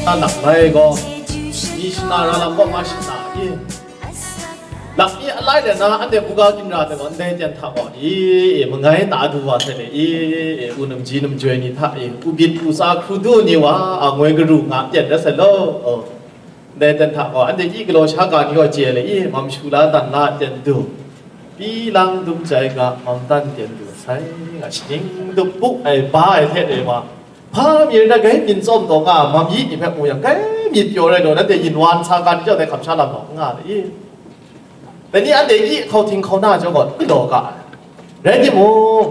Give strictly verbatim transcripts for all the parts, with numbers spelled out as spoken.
Nang lai gaw, mishna ra lam kaw ma shana i? Lak mi alai de na, anhte buga ginra de gaw, ndai ten hta gaw, i, i, mangai ta du wa sai le, i, i, u nam ji nam joi ni hta, i, u bit u tsa hkru du ni wa, a, ngoi garu nga ten da sai lo, oh. Ndai ten hta gaw, anhte i galaw sha ga ni gaw chye le, i, mam shu la dan la ten du, pi lang dum jai ga, mam dan ten du sai, nga shaning dup bu ai ba ai hte re wa, hpa mi rai na, gai byin tsawm taw nga, mam yi ni hpe mu yang, gai myit pyaw rai law, nanhte yin wa nsa ga ni jau dai hkam sha lam gaw n nga le i? Dai ni anhte i hkau hting hkau na jau gaw, n galaw ga ai. Rai timung,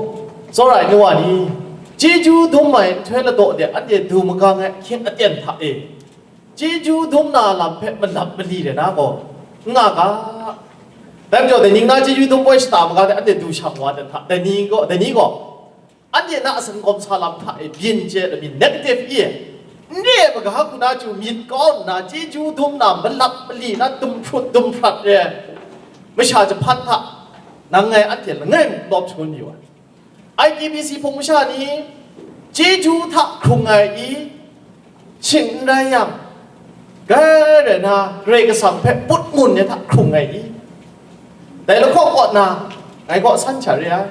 tsawra ai nu wa ni, chyeju dum ai nhtoi ladaw de anhte du magang ai ahkying aten hta e, chyeju dum na lam hpe malap mali rai na gaw, n nga ga. Dai majaw, dai ning na chyeju dum poi shata magang de anhte du shang wa ten hta, dai ni gaw, dai ni gaw, anhte na asan gawm sa lam hta e byin chye ai mi negative i, n re ai maga hku na chyu myit kau nna, chyeju dum na malap mali na dumhprut dumhprat re ai masha jahpan hta, nang ngai anhte langai mi lawm shangun yu ai. I T B C hpung masha ni chyeju hta hkrung ai i, shing n rai yang, gai rai na, Karai Kasang hpe put ngun ai hta hkrung ai i, dai lahkawng kaw na, ngai kaw san sha re ai.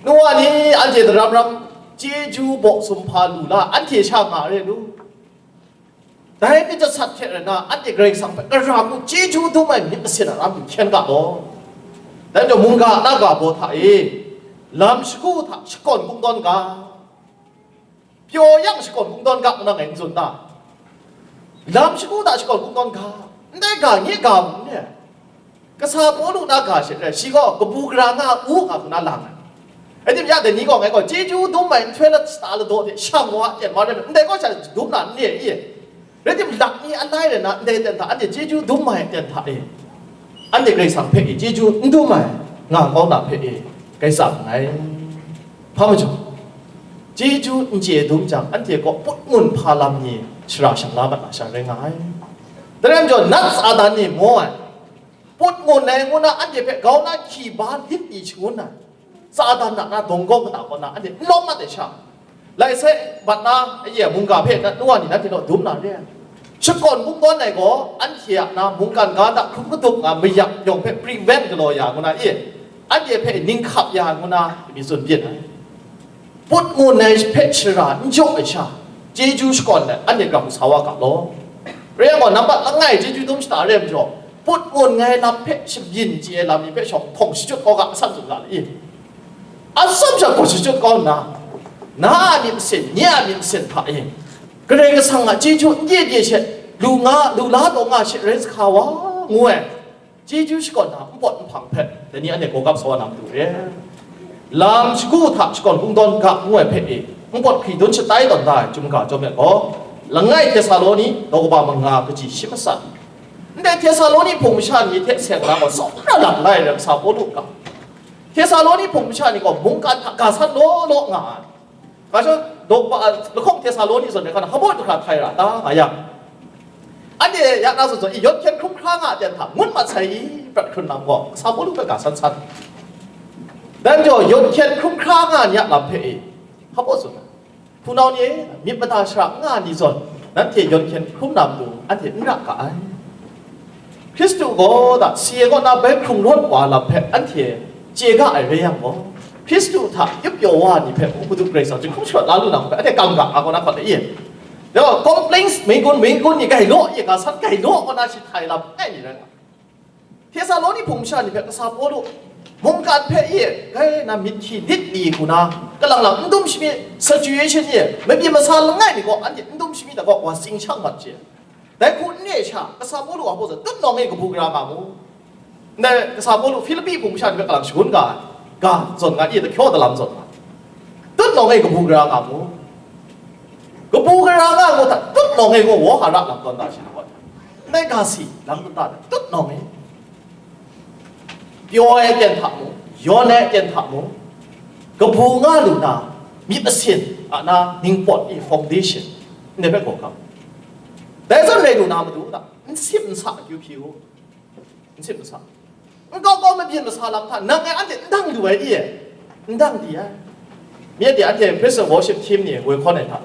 Nu wa ni, anhte daram ram chyeju baw sumhpa lu la, anhte sha nga re lu. Dai myit jasat hte rai na, anhte Karai Kasang hpe gara hku chyeju dum ai myit masin a ram hkyen ga law. Dai majaw, mungga na ga baw hta e, lam shagu hta shakawn kungdawn ga, pyaw yang shakawn kungdawn ga ngu na ngai n tsun ta? Lam shagu hta shakawn kungdawn ga, ndai ga nye ga mung ne? Kasa Pawlu na ga she rai, shi gaw kabu gara nga u nga hku na lang ai. Rai timung, ya dai ni gaw, ngai gaw chyeju dum ai nhtoi la shata ladaw hte shang wa ten wa rai, ndai gaw sha dum na n re i? Rai timung, lak mi alai rai na, ndai ten hta, anhte chyeju dum ai ten hta e, anhte Karai Kasang hpe e chyeju n dum ai nga kau na hpe e, Karai Kasang nngai. Hpa majaw, chyeju n chye dum jang, anhte kaw put ngun hpa lam ni shara shang la mat na sha rai nga ai. Dai rai majaw, nat Satan ni maw ai, put ngun ai ngu na, anhte hpe grau na hkyi ba lit ni shangun ai, Satan na na dawng gawng kata kaw na anhte n lawm mat ai sha, lai sai bat na, aye, mungga hpe na, nu wa ni nanhte naw dum na re ai. Shakawn kungdawn ai gaw, anhte a na mungkan ga hta hkrum kadup nga mayak yawng hpe prevent galaw ya ngu na e, anhte hpe ning hkap ya ngu na myit tsun byin ai. Put ngun ai hpe shara n jaw ai sha, chyeju shakawn let anhte grau sa wa ga law. Rai yang gaw, nambat langai chyeju dum shata re ai majaw, put ngun ai lam hpe shabyin chye ai lam ni hpe shawng hpawng shachyut kau ga, asan tsun ga le i? Atsawm sha gaw shachyut kau nna, na a myit masin, nye a myit masin hta e, Karai Kasang a chyeju n dye dye she, lu nga, lu la taw nga she rai sa hka wa, ngu ai. Chyeju shakawn na npawt nhpang hpe, dai ni anhte gawgap sa wa na matu re. Lam shagu hta shakawn kungdawn ga ngu ai hpe e, npawt hkri dun shatai tawn da ai chyum ga chyawm let gaw, langai Htesaloni daw kaba manga kaji shi masat. Ndai Htesaloni hpung masha ni hte seng na gaw, tsawra lang lai ai kasa Pawlu ga. Htesaloni hpung masha ni gaw mungkan hta ga san law law nga ai. Ga shawng, daw kaba, lahkawng Htesaloni zawn ai hkan, hpa baw jahkra htai ra ta nga yang, anhte ya na zawn zawn i, yawn hkyen hkrum hkra nga ai ten hta ngut mat sai i, prat hkrun lam gaw, kasa Pawlu hpe ga san san. Dai majaw, yawn hkyen hkrum hkra nga ai ni a lam hpe e, hpa baw tsun ai. Hpunau ni e, myit mada shara n nga ai ni zawn, nanhte yawn hkyen hkrum na matu, anhte n ra ga ai. Hkristu gaw da, si e kaw na bai hkrung rawt wa lam hpe anhte chye ga ai rai yang gaw, Hkristu hta yup pyaw wa ni hpe Madu Karai Kasang jinghkrum sharawt la lu na hpe anhte kam ga, a kaw na hkawt ai e. Dai gaw, complaints mai gun, mai gun ni gai law, ye ga san gai law, kaw na shi htai lam ai ni rai nga. Htesaloni hpung masha ni hpe kasa Pawlu, mungkan hpe ye, gai na myit hkyi lit li hku na, kalang lang n dum shami, situation ye, mabyin masa langai mi gaw anhte n dum shami da gaw, wa tsing shang mat je. Dai hku n re sha, kasa Pawlu a hpaw zawn, tutnawng e kabu gara nga mu. Ndai kasa Pawlu Hpilipi hpung masha ni hpe kalang shangun ga ai, ga zawn nga, i, dahkyaw dalam zawn nga. Tutnawng e kabu gara nga mu. Kabu gara nga mu hta, tutnawng e gaw, wohara lam tawn da shi na gaw. Ndai ga si, lam tawn da, tutnawng e. Pyaw ai aten hta mung, yawn ai aten hta mung, kabu nga lu na, myit masin a na ningpawt i foundation, ndai hpe gaw hkam. Dai zawn rai lu na matu hta, n sip n sa akyu hpyi u, n sip n sa. N kau kau mabyin masa lam hta, nang ngai anhte n dang lu ai i? N dang di ai. Myit de anhte praise and worship team ni woi hkawn ai hta,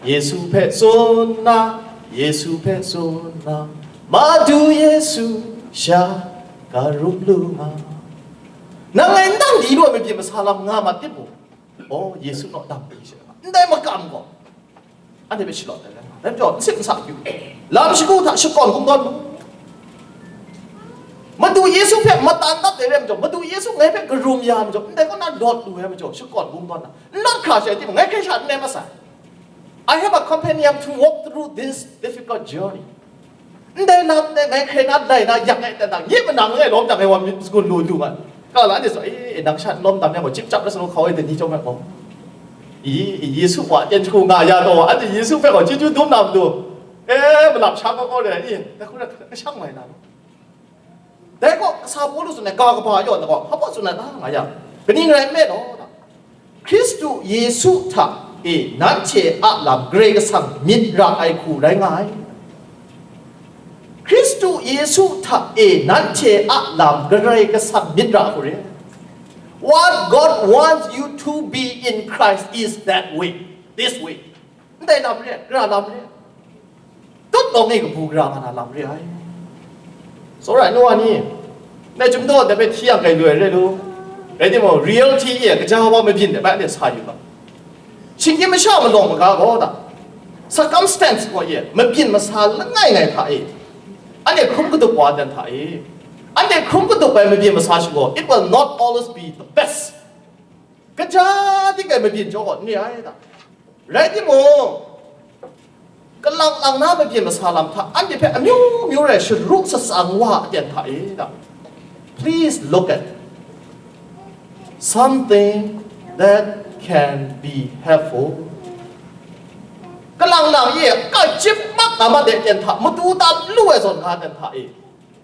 Yesu hpe tsun nna, Yesu hpe tsun na, Madu Yesu sha karum lu nga. Nang ngai n dang di lu ai mabyin masa lam nga mat timung, oh, Yesu naw dang di she, ndai makam gaw, anhte hpe shalawt ai rai nga, dai majaw, n sit n sa kyu, lam shagu hta shakawn kungdawn mu. Madu Yesu hpe matan dat ai rai majaw, Madu Yesu ngai hpe karum ya majaw, ndai kaw na lawt lu ai majaw, shakawn kungdawn na, n lawt hkra she ai timung, ngai hkrai sha n rai masai. I have a companion to walk through this difficult journey. Ndai lam ndai ngai hkrai na lai na yak ai dan da, nye manang langai lawm dang ai wa myit sagun lu lu nga. Ka la ni so, eh, nang sha lawm dam yang gaw, cip cap la sa nu hkau ai dai ni chyawm ai gaw. I, i, Yesu wa ten jahku nga ya taw, anhte Yesu hpe gaw chyeju dum na matu, eh, malap sha kau kau re, i, dai hku na, ka shang mai na. Dai gaw, kasa Pawlu tsun ai ga kaba yaw na gaw, hpa tsun ai ta nga yang, kaning rai nme law, Hkristu Yesu hta e nanhte a lam Karai Kasang myit ra ai hku rai nga ai. Hkristu Yesu hta e nanhte a lam Karai Kasang myit ra ai hku rai. What God wants you to be in Christ is that way, this way. Ndai lam re, gara lam re. Tut lawng e kabu gara nga na lam re ai. Tsawra ai nu wa ni, ndai chyum daw ndai hpe hti yang kai lu ai re lu. Rai timung, reality e kaja wa mabyin de bai anhte sa yu ga. Shinggyim masha malawng maga gaw da, circumstance gaw e mabyin masa langai ngai hta e, anhte hkrum kadup wa dan hta e, anhte hkrum kadup ai mabyin masa shagu, it will not always be the best. Kaja dik ai mabyin jaw gaw n re ai da. Rai timung, kalang lang na mabyin masa lam hta anhte hpe amyu myu rai sharu shatsang wa aten hta e da. Please look at something that can be helpful. Kalang lang ye, ka cip mak na ma de aten hta, matu tam lu ai zawn nga aten hta e.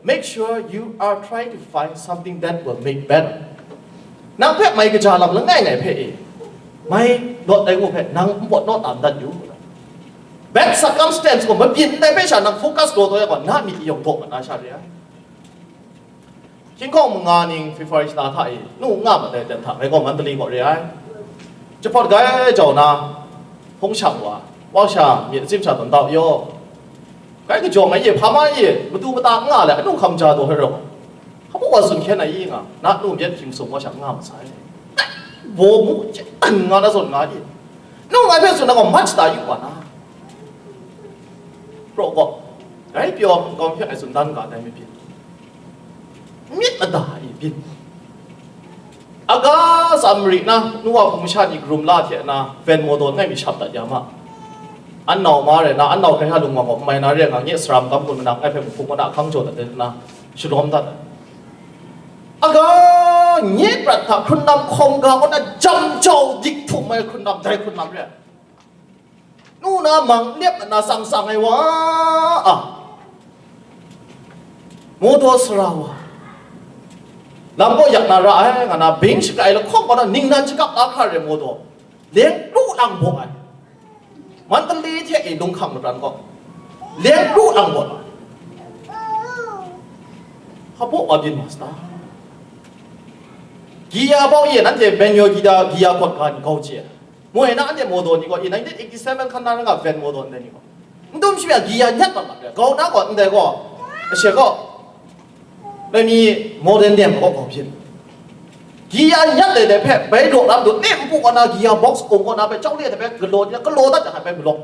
Make sure you are trying to find something that will make better. Nang hpe mai kaja lam langai ngai hpe e, mai lawt ai ngu hpe nang npawt naw tam dat yu. Bad circumstance gaw mabyin ndai hpe sha nang focus daw daw ya gaw, na myit yawng daw mat na sha re ai. Hkying hkawng manga ning February shana hta e, nu n nga mat ai aten hta, ngai gaw Mandalay kaw re ai. Jahpawt gai jau na, hpung shang wa, wa sha myit atsim sha tawn tau yaw. Kai kajawng ai ye, hpa ma ye, matu mata n nga le, anu hkam ja daw hkrai rawng. Hpa wa tsun hkyen ai i nga, na nu myit hkying sung wa sha n nga masai. Baw mu, chye tan nga na zawn nga i. Nu ngai hpe tsun na gaw, mat shada yu wa na. Praw gaw, dai pyaw nkau hpe ngai tsun dan ga dai myit byin. Myit mada e byin. Aga tsam marit na, nu wa hpung masha ni karum la hte na, van mawdaw langai mi shap dat ya ma. An nau ma rai na, an nau hkrai hta lung wa gaw, n mai na re nga, nye saram kam gun manang, ngai hpe hpung kaw na hkang jaw dat na, shalawm dat ai. Aga, nye prat hta hkrun lam hkawm ga kaw na, jam jau dik htum ai hkrun lam, dai hkrun lam re ai. Nu na mang lep na sang sang ai wa a, mawdaw sara wa, lam kaw yak na ra ai, nga na bing shakai lahkawng kaw na ningnan shakap la hkra re mawdaw, leng kru lang baw ai. Mandalay hte e lunghkang mapran gaw, leng kru lang baw ai. Hpa baw wa byin wa sata? Giya bau ye, nanhte Benyo Giya, Giya kawt ga ni kau chye. Moi na anhte mawdaw ni gaw, i nineteen eighty seven hkan na rai nga, van mawdaw ndai ni gaw, n dum shi a, giya nyat mat mat re, gau na gaw ndai gaw, ashe gaw, dai ni modern dem gaw gau byin. Giya nyat ai dai hpe, bai daw lam du, nim npu kaw na, giya box ung kaw na hpe, chau le ai hpe, galaw, galaw dat ai hpe, galaw.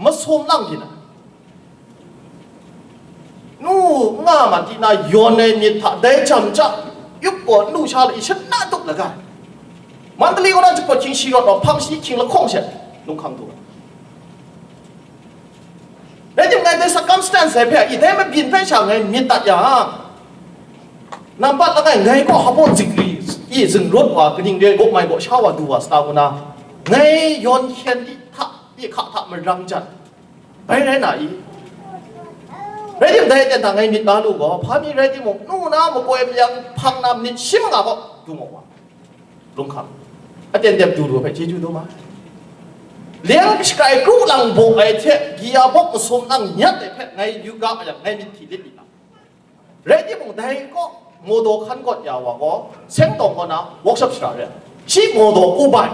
Masum lang byin ai. Nu nga ma ti na yawn ai myit hta dai jam ja, yup gaw nu sha la i shat na tup laga. Mandalay kaw na jahpawt hkying shi rawt wa, hpang shi hkying lahkawng she, lunghkang du ai. Rai timung, ngai dai circumstance ai hpe, i dai mabyin hpe sha ngai myit dat yang, nampat langai ngai gaw hpa baw zingri i zingrawt wa, kaning re gaw mai gaw sha wa du wa sa ta ngu na, ngai yawn hkyen di hta, i hka hta marang jan, bai rai na i? Rai tim, dai aten hta ngai myit la lu gaw, hpa mi rai timung, nu na makoi mayang hpang na manit shi manga gaw du maw wa? Lunghkang. Aten dep du lu hpe chyeju dum ai. Leng shakai kru lang baw ai hte, giya bawk masum lang nyat ai hpe ngai yu ga a yang, ngai myit hti lit li na. Rai timung, dai kaw mawdaw hkan kawt ya wa gaw, Sengtawng kaw na workshop shara re ai. Shi mawdaw ku bai,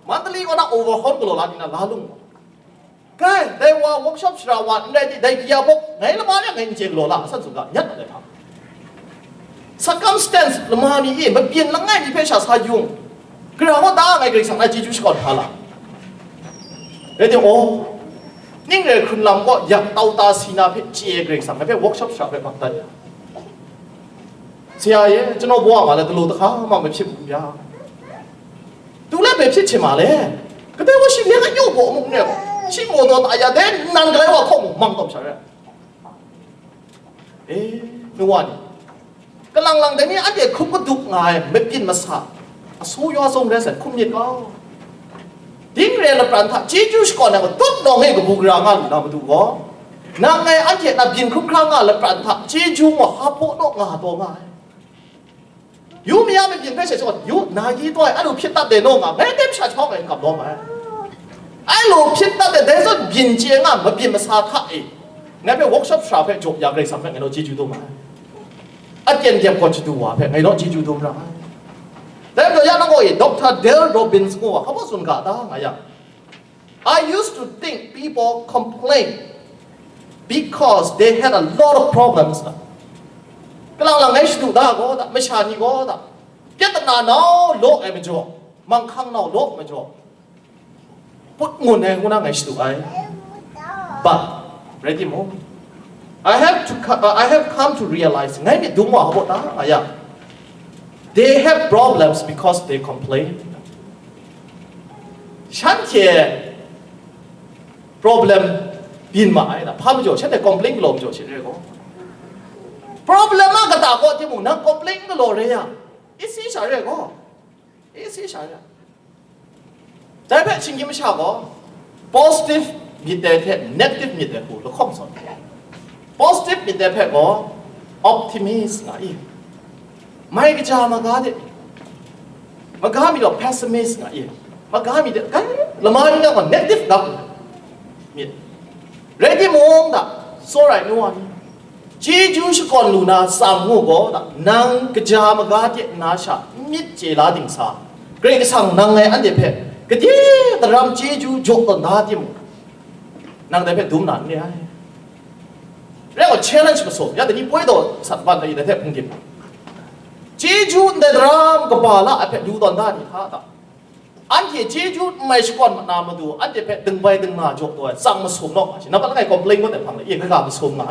Mandalay kaw na overhaul galaw la nna la lung gaw, Gai, dai wa workshop sara wa n rai di, dai bia bawk ngai lama ria ngai n chye galaw la, a san tsun ga, nyat na dai hpa. Circumstance lama mi e, mabyin langai mi hpe sha sa yung. Gara gaw ta ngai Karai Kasang na chyeju shakawn hpa la. Rai timung, ning rai hkrun lam gaw yak tau ta si na hpe chye Karai Kasang ngai hpe workshop sara hpe bak dat ya. Sya e, ကျွန်တော်ဘဝမှာလည်းဒီလိုတစ်ခါမှမဖြစ်ဘူးဗျာ။ သူလည်းပဲဖြစ်ချင်ပါလေ။ ကတဲဝရှိလည်းကညို့ပေါ်မှုနဲ့ရှိမော်တော်အရာတဲ့နန်ကလေးဝါခုံမောင်တော့ရှာရဲ။ အေး နဝါနီ။ ကလင်လင်တည်းနည်းအတည်းခုကဒုကငါမပြင်းမဆာအဆိုးရွားဆုံးရက်ဆက်ခုမြစ်ကောင်း။ ဒင်းရဲလပရန်ထချေကျူးရှကောနကတုတ်လောင်ဟဲကဘူကရာငါလူနာမတူကော။ နငယ်အတည်းနပြင်းခုခရငါလပရန်ထချေကျူးမဟာဖို့တော့ငါတော့ငါ။ ယူမရမပြင်းဖက်ဆက်စောယူနာကြီးတော့အဲ့လိုဖြစ်တတ်တယ်နော်ငါငယ်တည်းမရှာချောင်းငယ်ကပ်တော့မှာအဲ့လိုဖြစ်တတ်တဲ့ဒဲဆိုပြင်းကျဲငါမပြင်းမစားခါအေးငါပဲ workshop ရှာဖက်ကြော်ရကြိုက်စားဖက်ငယ်တော့ကြည့်ကျူးတော့မှာအကျဉ်းကျပ်ကောချတူဝါဖက်ငယ်တော့ကြည့်ကျူးတော့မှာဒါတော့ရတော့ကို Doctor Dale Robbins ကိုဟာဘာစွန်ကတာငါရ I used to think people complain because they had a lot of problems. ကလောင်လင်ငယ်ရှိတူဒါကောဒါမရှာနီကောဒါပြဿနာနောက်လို့အဲမကြောမန်ခန်းနောက်လို့မကြောပုတ်ငုံနေငုံငယ်ရှိတူအဲ but ready mo I have to co- uh, I have come to realize ငယ်မြစ်ဒုံးမဟုတ်တာအရာ they have problems because they complain ရှမ်းချေ problem ဘင်းမအိုင်ဒါဖာမကျော်ချက်တဲ့ complain ကလောင်ကျော်ချက်တဲ့ကော problem ကတာကောတိမူန complain ကလော်ရဲရ issue ရှာရဲကော issue ရှာရဒါပေမဲ့ချင်းကြီးမရှာကော positive မြစ်တဲ့ထက် negative မြစ်တဲ့ကိုလခေါက်ဆောင် positive မြစ်တဲ့ဖက်ကော optimist ငါအင်း မိုင်းကကြာမကားတဲ့မကားမီတော့ pessimist ငါအင်းမကားမီတဲ့ကဲလမင်းက negative ကမြစ် ready မုံဒါစောရိုင်နူဝါနီကျေးဇူးရှိကော်လူနာစာမှုကိုဒါနံကကြာမကားတဲ့နာရှာမြစ်ကျေလာတင်စာဂရိတ်ဆန်နံငယ်အန်တဲ့ဖက်ကတိတရမ်ကျေးဇူးကြိုက်တော့ဒါတင်မုံနံတဲ့ဖက်ဒုံနာနေ ရဲဝ challenge မဆိုရတဲ့ဒီပွဲတော်ဆက်ပတ်တဲ့တဲ့ဖုန်ကင်ကျေးဇူးတဲ့ဒရမ်ကပါလာအဖက်လူတော်သားတွေဟာတာအန်တီကျေးဇူးမိုက်စကွန်မနာမတူအန်တီဖက်ဒင်ပိုင်ဒင်နာကြောက်တော့စံမဆုံးတော့ရှိနဘာလဲ complain ကိုတဲ့ဖမ်းလေကကမဆုံးငါ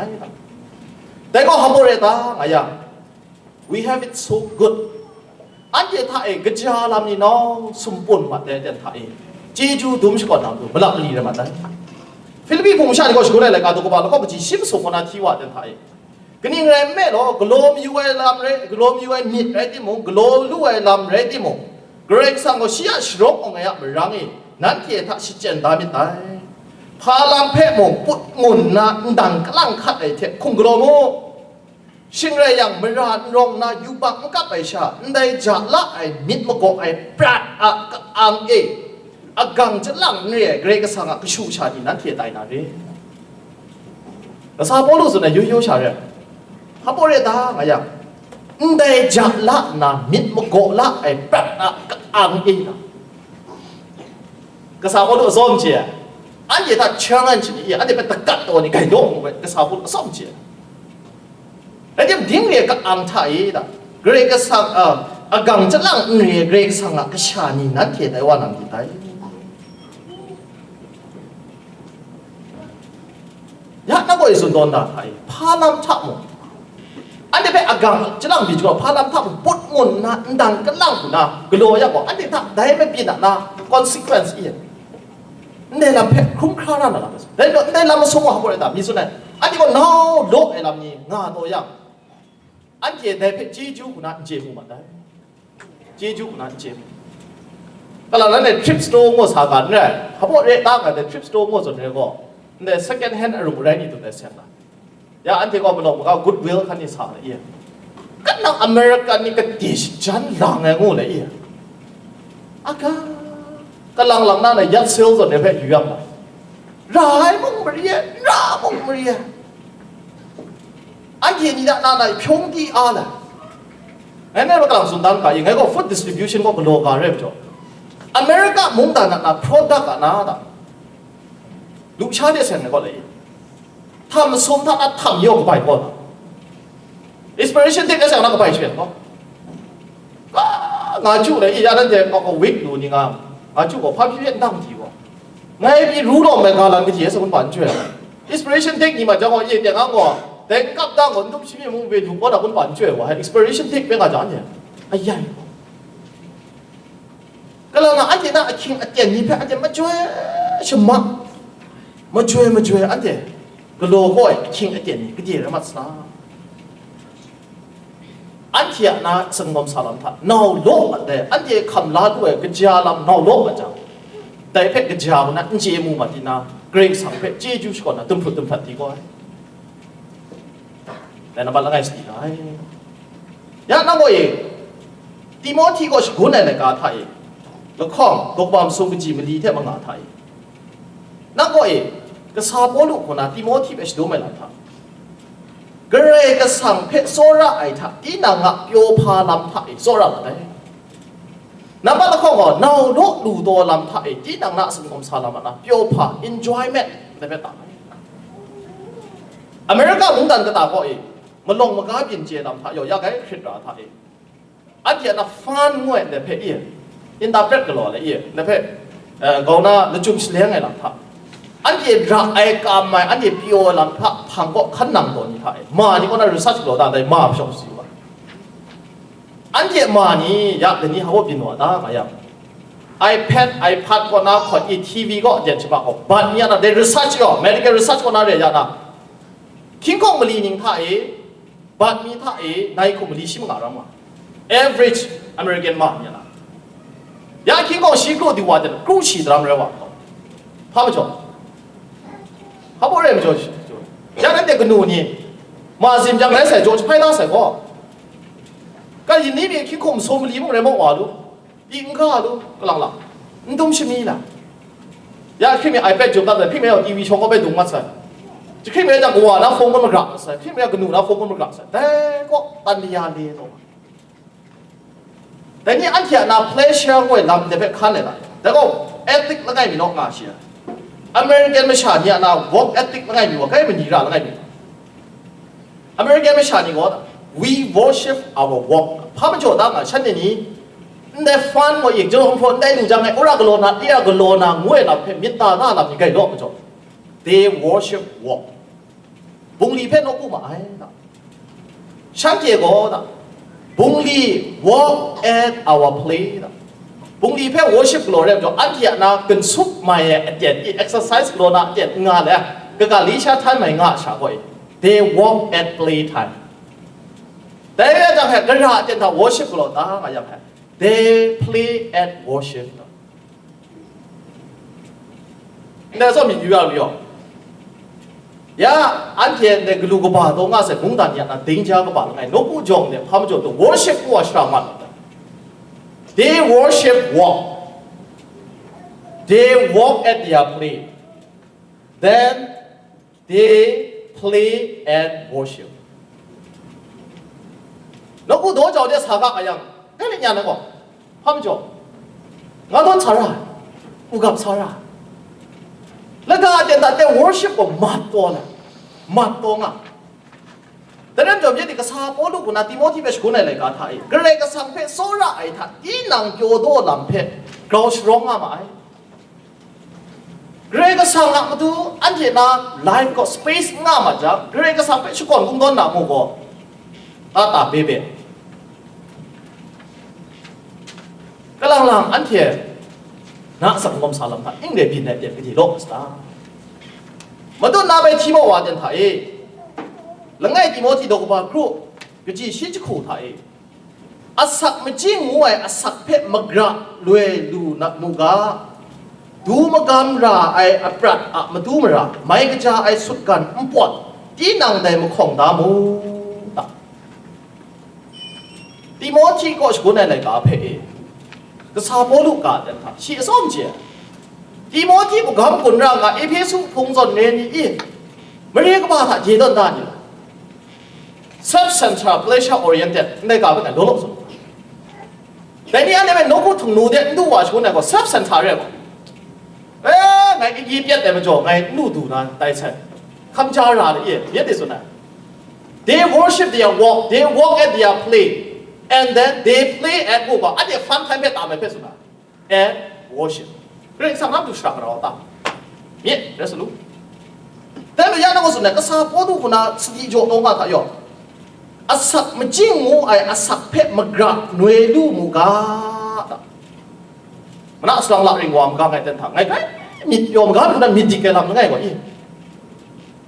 တဲ့ကောဟမော်ရဲတာငါရ We have it so good. အန်တီထါအဲကကြာလာမီနောင်စုံပွန်မတ်တဲ့တဲ့ထါအဲကျေးဇူးဒုံးရှိကောနာမတူဘလပ်လီရမတ်တဲ့ဖိလိပ္ပိပုံရှာနေကောရှိကိုလဲလဲကာတူကပါလကောပချီရှင်းစုံပွန်နာထီဝတဲ့ထါအဲကနင်းရဲမဲလောဂလိုမီဝဲလမ်းရဲဂလိုမီဝဲမြစ်ရဲတိမုံဂလိုလူဝဲလမ်းရဲတိမုံဂရိတ်ဆန်ကိုရှီယရှရုံးအောင်ငါရမရင်းအဲနန်းထေထါရှစ်ကျန်သားမြစ်တိုင်ဖာလမ်ဖဲမုံပုတ်ငုံနာန်တန်ကလန့်ခတ်အဲထဲခုံဂလိုမို့ Shing rai yang, mara n rawng na yubak n kap ai sha, ndai ja la ai myit magaw ai prat a ka-ang e, agang chyalang n re ai Karai Kasang a kashu sha ni nanhte tai na re. Kasa Pawlu tsun ai yu yu sha re, hpa pawre ta nga yang, ndai ja la nna myit magaw la ai prat a ka-ang e na. Kasa Pawlu atsawm chye ai, anhte hta challenge ni e, anhte hpe dagat taw ni gai daw ngu ai, Kasa Pawlu atsawm chye ai. Rai timung, ding re ai ka-ang hta e da, Karai Kasang a, agang chyalang n re ai Karai Kasang a kasha ni nanhte tai wa na myit dai. Ya na gaw e tsun tawn da hta e, hpa lam hta mung, anhte hpe agang chyalang byi jaw, hpa lam hta mung put ngun nna, ndang kalang hku na galaw ya gaw, anhte hta dai mabyin a na consequence e, ndai lam hpe hkrum hkra ra na lam, dai gaw ndai lam masum wa hpa rai ta, mi tsun ai, anhte gaw nau law ai lam ni nga taw yang, anhte dai hpe chyeju hku na n chye mu ma dai. Chyeju hku na n chye mu. Kala na ne thrift store ngu sa ga n rai, hpa re ta ga de thrift store ngu zawn re gaw, ndai second hand arung arai ni tu dai seng na. Ya, anhte gaw malawng maga Goodwill hkan ni sa na i. Kan nang American ni kati shajan lang ai ngu le i. Aga, kalang lang na na yard sale zawn re hpe yu yang na. Ra ai mung mari ai, n ra mung mari ai. Anhte ni na na na hpyawng di a la. Ngai nai makalang tsun dan hka i, ngai gaw food distribution gaw galaw ga rai majaw, America mungdan na na product a na da, Lusha de seng na gaw le, htam masum hta na htam yaw kabai gaw na, expiration date na seng na kabai she gaw, ka nga ju le, i ya nan de ka ko week lu ni nga, nga ju gaw hpa pyi pyi ndang di gaw, ngai pyi ru lawm ai ga lan kaji sa kun ban jwe. Expiration date ni ma jang gaw, i de nga gaw, dai kap dang gaw, n dum shi mi mung we du gaw na kun ban jwe wa, expiration date pe nga jang de. Ayai. Kalang a, anhte na ahkying aten ni hpe anhte majoi shama, majoi majoi anhte galaw kau ai ahkying aten ni gade rai mat sa? Anhte a na sangawm sa lam hta nau law mat ai, anhte hkam la lu ai kaja lam nau law mat jang, dai hpe kaja hku na n chye mu mat di na, Karai Kasang hpe chyeju shakawn na, dumhpru dumhprat di kau ai. Dai nambat langai sadi ga ai. Ya nang gaw e, Timohti gaw shagun ai laika hta e, lahkawng, daw kaba masum kaji mali hte manga hta e, nang gaw e, kasa Pawlu hku na Timohti hpe shadum ai lam hta, Karai Kasang hpe tsawra ai hta, tinang a pyaw hpa lam hta e tsawra mat ai. Nambat lahkawng gaw, nau law lu taw lam hta e, tinang na a singkawm sa lam a na, pyaw hpa, enjoyment, dai hpe tam ai. America mungdan kata gaw e, malawng maga byin chye lam hta yaw ya gai hkrit ra hta e, anhte a na fun ngu ai ndai hpe i, interpret galaw ai i, ndai hpe, eh, grau na lachyum shaleng ai lam hta, anhte ra ai kam ai, anhte pyaw ai lam hta hpang kaw hkan nang taw ni hta e, ma ni kaw na research galaw da, dai ma hpyawng si wa. Anhte ma ni ya lani hpa byin wa ta nga yang, iPad, iPad kaw na hkawt i, T V kaw jen shaba kaw, bat mi ya na, dai research gaw, medical research kaw na re ya na, hkying hkawng mali ning hta e, bat mi hta e, nai hku mali shi manga ram nga, average American ma ni ya na, ya hkying hkawng shi kru di wa jen, kru shi daram rai wa, hpa majaw, hpa baw rai majaw, ya nanhte kanu ni, ma zim jang rai sai, jaw jahpai da sai gaw, ka yin ni mi hkying hkawng masum mali mung rai maw wa lu, i n ga lu, kalang lang, n dum shami la. Ya hkying mi iPad jum dat sai, hkying mi T V shawng kaw bai dung mat sai. Jahkying mi jang kawa na phone kaw magra mat sai, hkying mi kanu na phone kaw magra sai. Dai kaw tan ya le taw. Dai ni anhte a na pleasure ngoi lam de hpe hkan ai la. Dai gaw, ethic langai mi naw nga shi ai. American masha ni a na work ethic langai mi wa, kai mani ra langai mi. American masha ni gaw, "We worship our work." Hpa majaw da nga, shanhte ni, ndai fun gaw yik jawng hpraw ndai lu jang ai, ura galaw na, ira galaw na, ngu ai lam hpe myit ta na lam ni gai law majaw, they worship work. Bungli hpe nawku ma ai, da. Shanhte gaw, da, bungli, "Work at our play," da. Bungli hpe worship galaw rai majaw, anhte a na ginsup mai ai aten i, exercise galaw na aten n nga le, kaga li sha htan mai nga sha gaw e, they work at play time. Dai rai jang hpe, gara aten hta worship galaw ta nga yang hpe, they play at worship. Ndai zawn myit yu ya lu yaw. Ya, anhte ndai galu kaba taw nga sai mungdan ni a na danger kaba langai, nawku jawng de hpa majaw taw worship wa shara mat. They worship work. They work at their play. Then they play and worship. Nawku daw jau de sa ga a yang, dai le nya na gaw, hpa majaw, nga dawn sa ra, u gap sa ra. Laga aten dat de worship gaw mat taw na, mat taw nga. Dai rai majaw, myit ni kasa Pawlu hku na Timohti hpe shagun ai laika hta e, Karai Kasang hpe tsawra ai hta, tinang pyaw daw lam hpe grau sharawng nga ma ai. Karai Kasang a matu anhte na life gaw space n nga ma jang, Karai Kasang hpe shakawn kungdawn na mu gaw, ta ta be be. Kalang lang anhte na a sangawm sa lam hta ning re byin ai pyen gade law ma sa ta? Madun na bai hti maw wa ten hta e, langai Timohti daw kaba kru, kaji shi jahku hta e, asak majing ngu ai asak hpe magra loi lu na mu ga, du magam ra ai aprat a matu mara, mai kaja ai sutgan npawt, tinang dai mahkawng da mu ta? Timohti kaw shagun ai laika hpe e, kasa Pawlu ga dan hta shi atsawm chye ai. Timohti magam gun ra nga Ehpesu hpung zawn re ni i, mare kaba hta je tawn da ni? Self centered, pleasure oriented, ndai ga hpe ngai law law tsun. Dai ni anhte hpe nawku htingnu de n du wa shangun ai gaw self centered re ai gaw, e, Ngai gyi pyat ai majaw, ngai n lu du na tai sai. Hkam ja ra le e, myit de tsun ai. They worship their work, they work at their play, and then they play at work. Anhte fun time hpe tam ai hpe tsun ai. And worship. Karai Kasang nam du shara kara ta. Myit, rai sa lu. Dai majaw ya na gaw tsun ai, kasa Pawlu hku na sadi jaw taw nga hta yaw, asak majing ngu ai asak hpe magra noi lu mu ga, ta. Mana salang la ring wa magang ai ten hta, ngai grai myit pyaw maga lu na myit dik ai lam langai gaw i.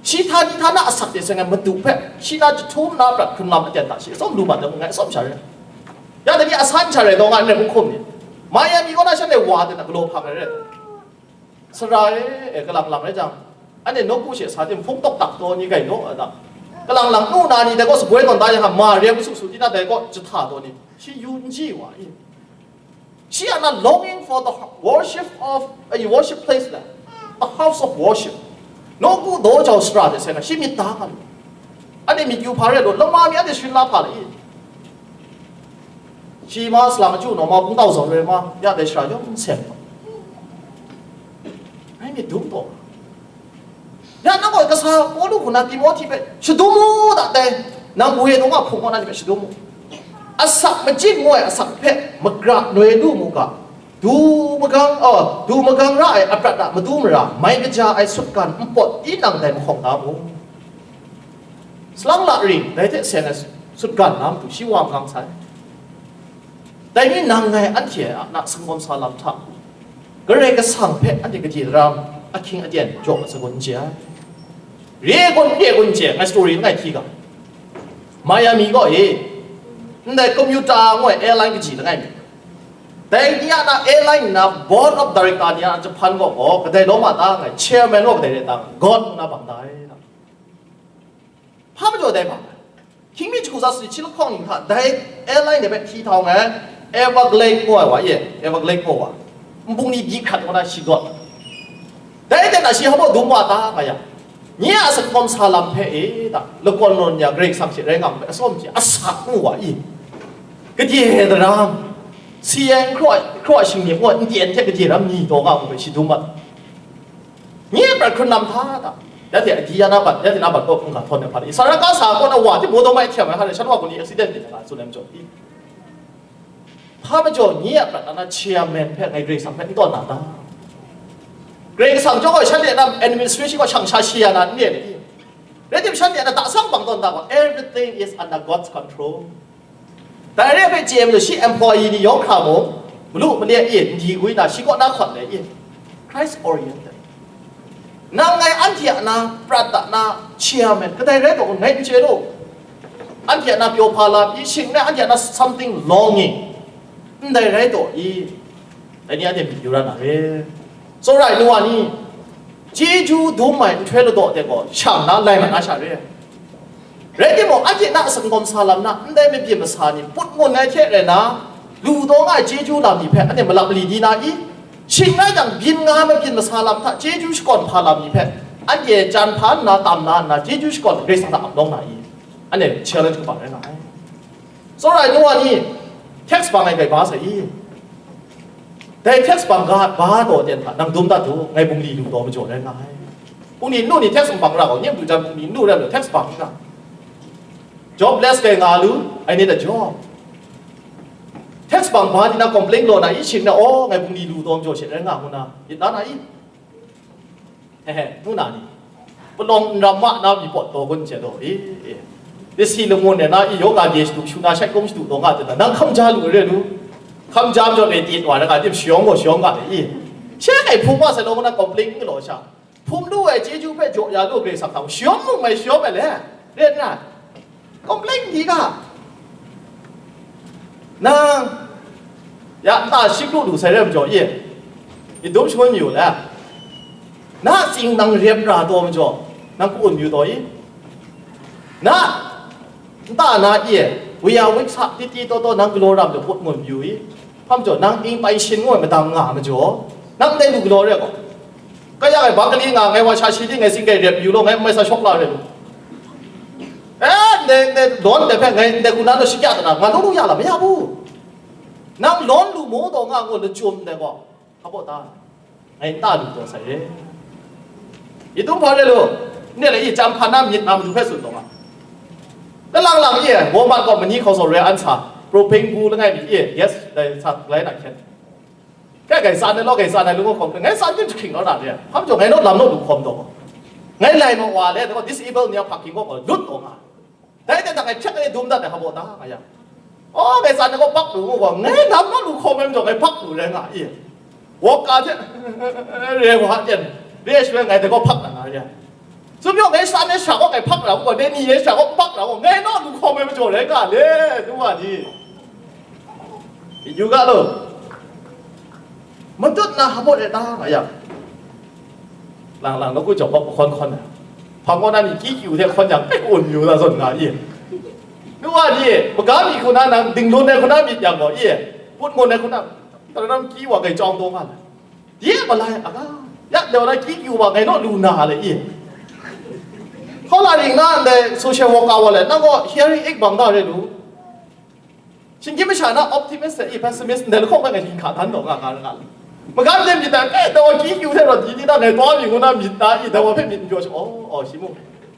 Shi hta ni hta na asak de seng ai madu hpe, shi na jahtum na prat hkrun lam aten hta shi atsawm lu mat ai ngu ngai atsawm sha re. Ya dai ni asan sha rai taw nga n rai hkum hkum ni. Miami kaw na shanhte wa de na galaw hpang ai re. Sara e, e, kalang lang rai jang, anhte nawku she sa tim hpung tawk tak taw ni gai naw a ta. Kalang lang nu na ni dai kaw saboi tawn da yang, ma rem su su ti na dai kaw jahta taw ni, shi yu n ji wa i. Shi a na longing for the worship of, a worship place la, the house of worship. Nawku daw jau sara de sai na, shi myit da nga lu. Anhte myit yu hpa re law, lama mi anhte sharin la hpa la i. Shi ma salang aju naw ma, hpung tau zawn re ma, ya dai sara yawng seng. Ngai myit dum taw. Ya, nang gaw kasa Pawlu hku na Timohti hpe shadum u da dai, nang wu e nung a hpung kaw na ni hpe shadum u. Asak majing ngu ai asak hpe magra noi lu mu ga, du magang, oh, du magang ra ai aprat a matu mara mai kaja ai sutgan npawt tinang dai mahkawng da mu. Salang la ring, dai hte seng ai sutgan na matu shi wa magang sai. Dai mi nang ngai anhte a na singawm sa lam hta, Karai Kasang hpe anhte gade daram, ahkying aten jaw mat sagun n chye ai. Re gun, re gun n chye, ngai story langai hti ga. Miami gaw e, ndai commuter ngu ai airline kaji langai mi. Dai ni a na airline na board of director ni a jahpan gaw gaw, kadai lawm a ta ngai, chairman gaw kadai re ta ngai, God ngu na bang da ai. Hpa majaw dai hpa, hkying mi jahku za sadi hti lahkawng ning hta dai airline de hpe hti htau ai, Everglade ngu ai wa e, Everglade ngu wa, nbung ni byi hkrat ngu na shi gawt. Dai hte na shi hpa dum wa ta nga yang, nye a singawm sa lam hpe e ta, lakawn lawn ya Karai Kasang she rai nga mu hpe atsawm hte asak ngu wa i, gade daram, si ai n hkraw ai, hkraw ai shingnim ngu ai, n ten hte gade ram ni taw nga mu hpe shi dum mat. Nye prat hkrun lam hta ta, ya hte adi ya na bat, ya hte na bat kaw hkungga htawn ai hpa rai, Saraga sa kaw na wa, ti baw daw mai htiam ai hka rai, shan wa gaw ni accident de nga tsun ai majaw i. Hpa majaw nye a prat na na chairman hpe ngai Karai Kasang hpe n tawn na ta? Karai Kasang chyawm gaw shanhte na administration gaw shang sha shi ya na n re ni? Rai tim, shanhte na ta sang bang tawn ta gaw, everything is under God's control. Dai re ai hpe chye ai majaw, shi employee ni yawng hkra mung, malu male e, ndi gwi na, shi kaw na hkawt ai e, Christ oriented. Nang ngai anhte a na prat a na chairman kadai rai taw ngai n chye lu. Anhte a na pyaw hpa lam i, shing rai anhte a na something longing ndai rai taw i, dai ni anhte myit yu ra na re. Tsawra ai nu wa ni, chyeju dum ai nhtoi ladaw de gaw shang na lai mat na sha re. Rai timung, anhte na singawm sa lam na ndai mabyin masa ni put ngun ai hte rai na, lu taw nga ai chyeju lam ni hpe anhte malap mali di na i? Shing rai jang, byin nga ai mabyin masa lam hta chyeju shakawn hpa lam ni hpe anhte chyan hpa nna, tam na nna, chyeju shakawn Karai Kasang hta ap lawng na i? Anhte challenge kaba rai nga ai. Tsawra ai nu wa ni, tax bang ai grai ba sai i? Dai tax bang ga ba taw ten hta nang dum dat u, ngai bungli lu taw majaw rai nga ai. Bungli nu ni tax n bang ra gaw, ning du jan bungli nu rai lu tax bang n ga. Jobless kai nga lu, I need a job. Tax bang ba di na complain law na i, shing na, aw, ngai bungli lu taw majaw she rai nga ngu na, myit la na i? Hehe, nu na ni, palawng n ram ma na mi pawt taw gun che taw i, i. Disi lamun e na i, yoga de shadu, shu na shai kung shadu taw nga ten na, nang hkam ja lu re lu. Hkam ja majaw e tit wa na nga, tim shayawng gaw shayawng ga le i. She ngai hpung wa sai law, ngu na complain n galaw sha. Hpung lu ai chyeju hpe jaw ya lu Karai Kasang hta mung, shayawng mung mai shayawng ai le, re n na? Complain di ga. Nang, ya nta shi kru lu sai re majaw i, i dum shangun mayu le. Na tsing nang rep ra taw majaw, nang ka-un mayu taw i? Na nta na i, we are weak sa, titi taw taw nang galaw ram de put ngun mayu i? Hpa majaw, nang ing pai shin ngu ai madang nga majaw, nang ndai lu galaw re gaw, kaya ai bang kali nga, ngai wa sha shi di, ngai sing kai rep yu law, ngai n mai sa shawk la re lu. E, ndai, ndai lawn ndai hpe ngai ndai hku na law shakya dana, nga law lu ya lam ya bu. Nang lawn lu maw taw nga ngu lachyum ndai gaw, hpa baw ta? Ngai nta lu taw sai re. I tum hpa re lu, ne le i chyam hkan na myit na matu hpe tsun taw nga. Kalang lang i, Walmart kaw mani hkau sau re an sa, propane bu langai mi i, gas dai sa galai na hkyen. Kai kai tsan ai law, kai tsan ai lung hkawm, ngai tsan tim jahkring law na re. Hpa majaw ngai naw lam naw lu hkawm taw. Ngai lai naw wa le, disable ni a parking kaw lut taw nga. Dai hte nang ngai hpyak e dum dat ai hpa baw da nga yang, aw, ngai tsan ai gaw pak lu ngu gaw, ngai nam naw lu hkawm ai majaw ngai pak lu rai nga i. Wok ka hte re wa hten re ai shaloi ngai dai gaw pak na nga ya. Tsun yaw ngai tsan ai sha gaw ngai pak na gaw, dai ni ai sha gaw pak na gaw, ngai naw lu hkawm ai majaw rai nga le, nu wa ni. Yu ga lo. Matut na hpa baw e da nga yang. Lang lang, nawku jawk hpawk hkawn hkawn ai. Hpang kaw na ni kyi kyu hte hkawn yang, pek un yu na zawn nga i. Nu wa ni, maga mi hku na nang dinglun ai hku na myit yang gaw i, put ngun ai hku na, taram kyi wa kai chyawm taw nga na. Di e malai, aga, ya dau na kyi kyu wa ngai naw lu na le i. Hkaw la ring na ndai social worker wa le, nang gaw hearing aid bang da re lu. Shinggyim masha na optimist i pessimist ndai lahkawng hpe ngai hkring hka dan taw nga, nga, nga. Magan le myit na, eh, tawa kyi kyu hte rawt di di na ngai taw mi ngu na myit na i, tawa hpe myit n pyaw shi, aw, aw, shi mung.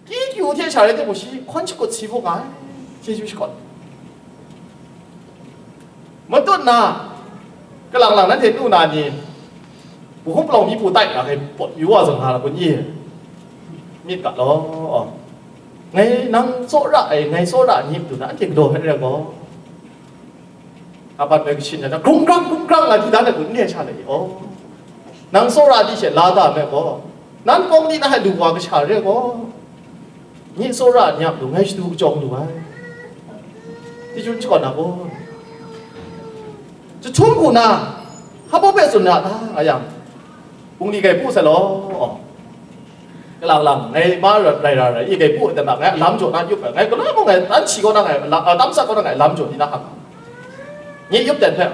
Kyi kyu hte sha rai timung, shi hkawn shakut si hpung nga ai, chyeju shakawn. Matut na, kalang lang nanhte nu na ni, Wuhkum palawng myi hpu tai na hkai pawt yu wa zawn nga na kun i? Myit ga law. Ngai nang tsawra ai, ngai tsawra ai ni matu na anhte galaw hpe rai gaw, abat mai kashin na, grung grang, grung grang nga di dan ai kun, n re sha na i? Aw, nang tsawra di she la da me gaw, nan pawng ni na hai lu wa kasha re gaw, Nye tsawra ni a matu ngai shadu kachyawng lu ai. Chyeju n shakawn na gaw, jahtum hku na, hpa baw hpe tsun ra ta nga yang, bungli grai pu sai law. Kalang lang, ngai ma rai ra rai, i grai pu ai dan na, ngai alam jaw na yup ai, ngai galaw mung ngai, tan shi kaw na ngai, la- a, tam sat kaw na ngai, alam jaw di na hkam. Nye yup dan hpe,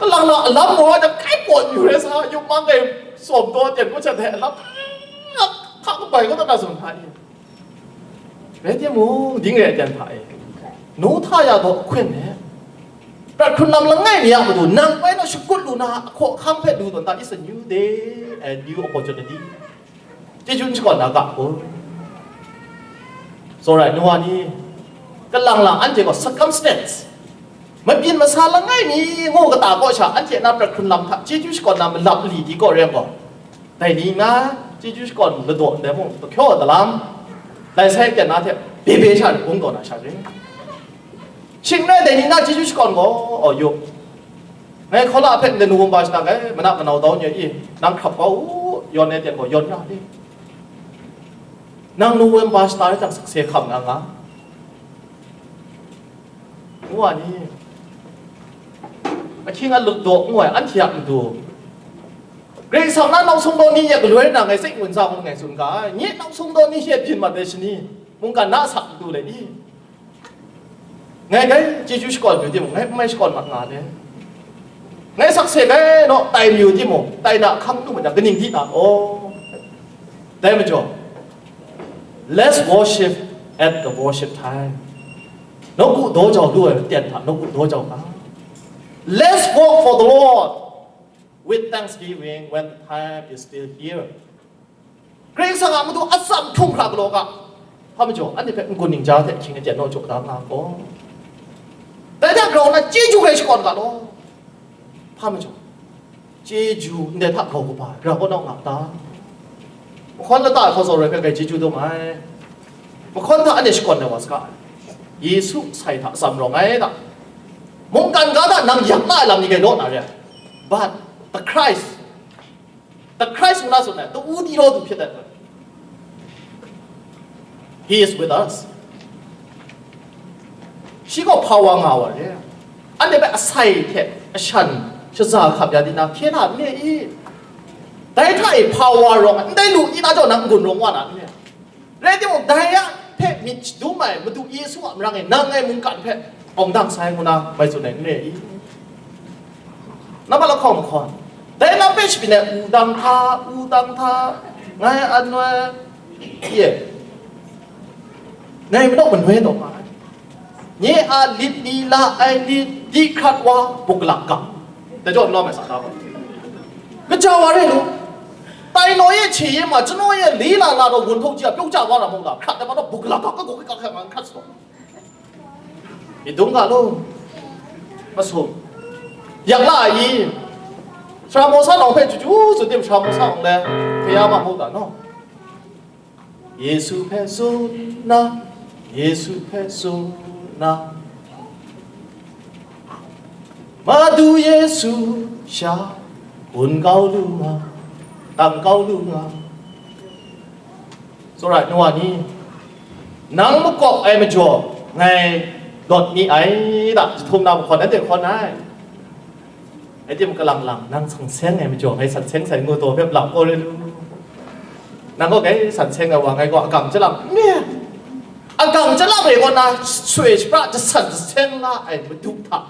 kalang lang, alam maw ai dan, kai pawt yu rai sa, yup mang ngai, sawm taw ten kaw hte alam, hka kabai kaw na na tsun hta i. Rai timung, ding re ai ten hta e, nu hta ya gaw ahkun e, prat hkrun lam langai mi a matu, nang bai naw shakut lu na, ahkaw ahkang hpe lu tawn ta, it's a new day and new opportunity. Chyeju n shakawn na ga gaw, tsawra ai nu wa ni, kalang lang anhte gaw circumstance, mabyin masa langai mi ngu kata kaw sha, anhte na prat hkrun lam hta chyeju shakawn na malap li di kaw rai gaw, dai ni nga chyeju shakawn ladaw ndai mung, pahkyaw dalam, lai sai kyan na hte bye bye sha bung taw na sha re. Shing rai dai ni na chyeju shakawn gaw, aw, yu. Ngai hkaw la hpe ndai nu wumba shada ngai, mana manau dau nye i, nang hkrap kau u, yawn ai ten gaw yawn ya i. Nang nu wumba shada rai jang sakse hkam nga nga. Ngu wa ni, ahkying alut daw ngu ai anhte a matu, Karai Kasang na nau sung daw ni e galoi na ngai sai ngun sa hkun ngai tsun ga ai. Nye nau sung daw ni she byin mat ai shani, mungkan na a sa matu le i? Ngai gai chyeju shakawn yu timung, ngai n mai shakawn mat nga le. Ngai sakse gai naw tai mayu timung, tai na ahkang nu ma jang, kaning di na law? Dai majaw, let's worship at the worship time. Nawku daw jau lu ai ten hta nawku daw jau ga. Let's work for the Lord with thanksgiving when the time is still here. Karai Kasang a matu atsam htum hkra galaw ga. Hpa majaw, anhte hpe n-gun ningja hte ahkying aten naw jaw da nga gaw, dai hta grau nna chyeju hkrai shakawn ga law. Hpa majaw, chyeju ndai hta grau kaba ai, grau kaw nau nga ta? Mahkawn lata ai hkaw zaw rai hpe ngai chyeju dum ai. Mahkawn hta anhte shakawn ai wa saga, Yesu sai hta atsam rawng ai da. Mungkan ga hta nang yak na ai lam ni ngai law na re ai. But the Christ, the Christ ngu na tsun ai, ta-u di law du hpyit ai. He is with us. Shi gaw hpa wa nga wa re. Anhte hpe asai hte ashan shaza hkap ya di na hkye hta n re i? Dai hta e hpa wa rawng ai, ndai lu di na jaw nang n-gun rawng wa na n re? Rai timung, dai a hpe myit shadum ai Madu Yesu a marang e nang ngai mungkan hpe awng dang sai ngu na mai tsun ai n re i? Nambat lahkawng mahkawn, dai lam hpe shabyin ai wudang hta, wudang hta, ngai an noi, ye, ngai manaw manoi taw nga ai. Nye a lit lila ai lit di hkrat wa, buk lak ga, dai jaw n lawm ai sa da gaw, Kaja wa re lu. Tai naw e hte ye ma, chanaw e li la la daw wun hpawng ji a pyaw ja wa na mung la, hkrat ai ma daw buk la ga, ga guk ga hkrat nga hkrat sa taw. Myit dung ga lu. Masum. Yak la ai i. Sara Mawsa nawng hpe chyu chyu tsun tim, Sara Mawsa nawng le, hpe ya ma mu ga naw. Yesu hpe tsun na, Yesu hpe tsun na, Madu Yesu sha gun kau lu nga, tang kau lu nga. Tsawra ai nu wa ni, nang makawp ai majaw ngai lawt mi ai da, jahtum na mahkawn nanhte hkawn ai. Rai tim, kalang lang, nang san seng ai majaw, ngai san seng sai ngu taw hpe lam kau re lu. Nang gaw ngai san seng ai wa, ngai gaw agang chyalam, nye, agang chyalam e gaw na sui shapra jasan jaseng la ai Madu hta,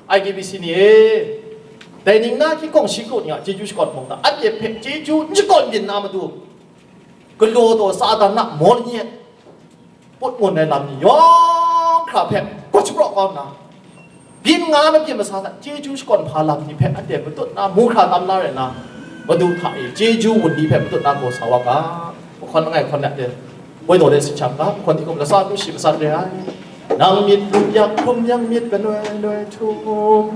I G B C ni e, dai ning na hkying hkawng shi kru ni a chyeju shakawn hpawng hta, anhte hpe chyeju n shakawn byin na matu, galaw taw Satan na maw lanyet, put ngun ai lam ni yawng hkra hpe gaw shapraw kau nna, byin nga mabyin masa hta chyeju shakawn hpa lam ni hpe anhte matut na mu hkra tam na rai nna, Madu hta e chyeju wun ni hpe matut na gaw sa wa ga. Mahkawn langai hkawn lap de, woi daw de si hkyam ga, mahkawn hti hkum lasa hku shi matsat re ai. Nang myit rup yak hkrum yang myit kanoi noi htum,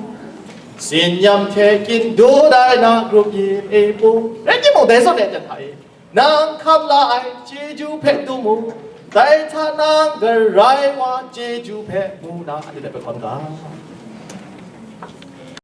tsin yam hte kyin dut ai na grup yin e pung, rai timung, dai zawn e hta e, nang hkam la ai chyeju hpe dum u, dai hta nang garai wa chyeju hpe mu na, anhte hpe hkawn ga.